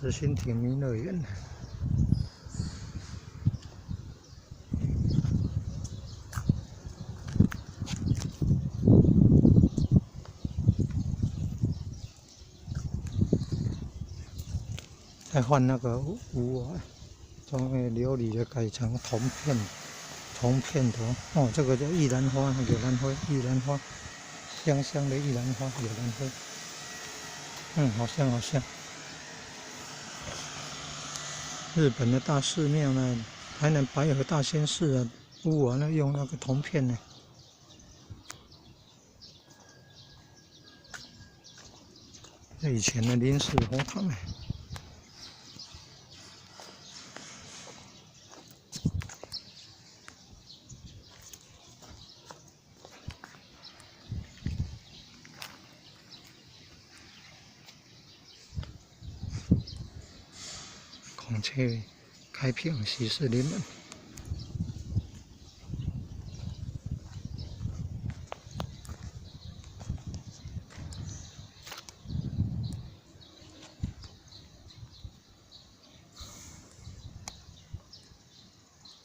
是新亭弥乐园。再换那个屋啊，从那琉璃的改成铜片，铜片的哦，這個叫玉蘭花，玉蘭花，玉蘭花，香香的玉蘭花，玉蘭花，好香好香。日本的大寺廟呢，台南白河大仙寺啊，屋瓦呢用那個銅片呢。這以前的臨時佛堂呢。況且開平息士林門。